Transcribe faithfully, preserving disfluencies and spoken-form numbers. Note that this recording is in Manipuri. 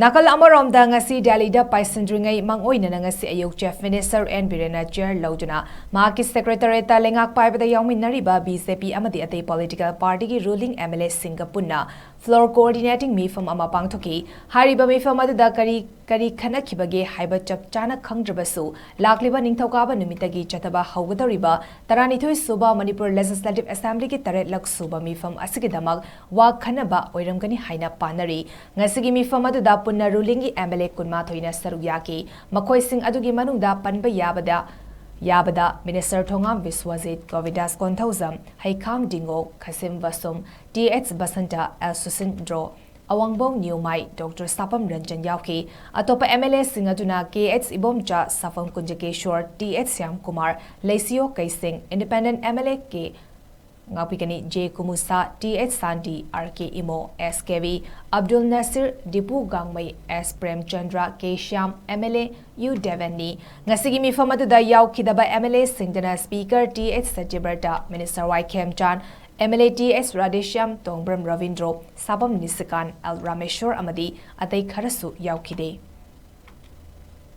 ꯅꯥꯀꯜ ꯑꯃꯔꯣꯝꯗ, ꯉꯁꯤ ꯗꯦꯜꯂꯤꯗ ꯄꯥꯏꯁꯤꯟꯗ꯭ꯔꯤꯉꯩ ꯃꯥꯡꯑꯣꯏꯅꯅ ꯉꯁꯤ ꯑꯌꯨꯛ Chief Minister ꯑꯦꯟ ꯕꯤꯔꯦꯟꯅ chair ꯂꯧꯗꯨꯅ ꯃꯍꯥꯛꯀꯤ secretariatꯇ ꯂꯩꯉꯥꯛ ꯄꯥꯏꯕꯗ ꯌꯥꯎꯃꯤꯟꯅꯔꯤꯕ BJP ꯑꯃꯗꯤ ꯑꯇꯩ political partyꯒꯤ ruling MLAꯁꯤꯡꯒ ꯄꯨꯟꯅ floor coordinating ꯃꯤꯐꯝ ꯑꯃ ꯄꯥꯡꯊꯣꯛꯈꯤ꯫ ꯍꯥꯏꯔꯤꯕ ꯃꯤꯐꯝ ꯑꯗꯨꯗ ꯀꯔꯤ ꯀꯔꯤ ꯈꯟꯅꯈꯤꯕꯒꯦ ꯍꯥꯏꯕ ꯆꯞ ꯆꯥꯅ ꯈꯪꯗ꯭ꯔꯕꯁꯨ, ꯂꯥꯛꯂꯤꯕ ꯅꯤꯡꯊꯧꯀꯥꯕ ꯅꯨꯃꯤꯠꯇꯒꯤ ꯆꯠꯊꯕ ꯍꯧꯒꯗꯧꯔꯤꯕ ꯇꯔꯥꯅꯤꯊꯣꯏ ꯁꯨꯕ ꯃꯅꯤꯄꯨꯔ Legislative Assemblyꯒꯤ ꯇꯔꯦꯠꯂꯛ ꯁꯨꯕ ꯃꯤꯐꯝ ꯑꯁꯤꯒꯤꯗꯃꯛ ꯋꯥ ꯈꯟꯅꯕ ꯑꯣꯏꯔꯝꯒꯅꯤ ꯍꯥꯏꯅ ꯄꯥꯅꯔꯤ꯫ ꯉꯁꯤꯒꯤ ꯃꯤꯐꯝ ꯑꯗꯨꯗ ꯄꯨꯟꯅ rulingꯒꯤ MLA ꯀꯨꯟꯃꯥꯊꯣꯏꯅ ꯁꯔꯨꯛ ꯌꯥꯈꯤ꯫ ꯃꯈꯣꯏꯁꯤꯡ ꯑꯗꯨꯒꯤ ꯃꯅꯨꯡꯗ ꯄꯟꯕ ꯌꯥꯕꯗ, ꯌꯥꯕꯗ Minister Thongam Biswajit, Govindas Konthoujam, Heikham Dingo, Khashim Vashum, T H Basanta, L Susindro, Awangbou Newmai, doctor Sapam Ranjan ꯌꯥꯎꯈꯤ꯫ ꯑꯇꯣꯞꯄ MLAꯁꯤꯡ ꯑꯗꯨꯅ K H Ibomcha, Sapam Kunjakesor, T H Shyamkumar, Leishiyo Keishing, independent MLA K, ꯉꯥꯛꯄꯤꯒꯅꯤ, J Kumusa, T H Shanti, R K Imo, S Kebi, Abdul Nasir, Dipu Gangmei, S Premchandra, K Shyam, MLA ꯌꯨ ꯗꯦꯕꯦꯟꯅꯤ꯫ ꯉꯁꯤꯒꯤ ꯃꯤꯐꯝ ꯑꯗꯨꯗ ꯌꯥꯎꯈꯤꯗꯕ MLAꯁꯤꯡꯗꯨꯅ Speaker T H Satyabrata, Minister Y Khemchand, MLA T H Radheshyam, Tongbram Robindro, Sabam Nishikant, L Rameshwar ꯑꯃꯗꯤ ꯑꯇꯩ ꯈꯔꯁꯨ ꯌꯥꯎꯈꯤꯗꯦ꯫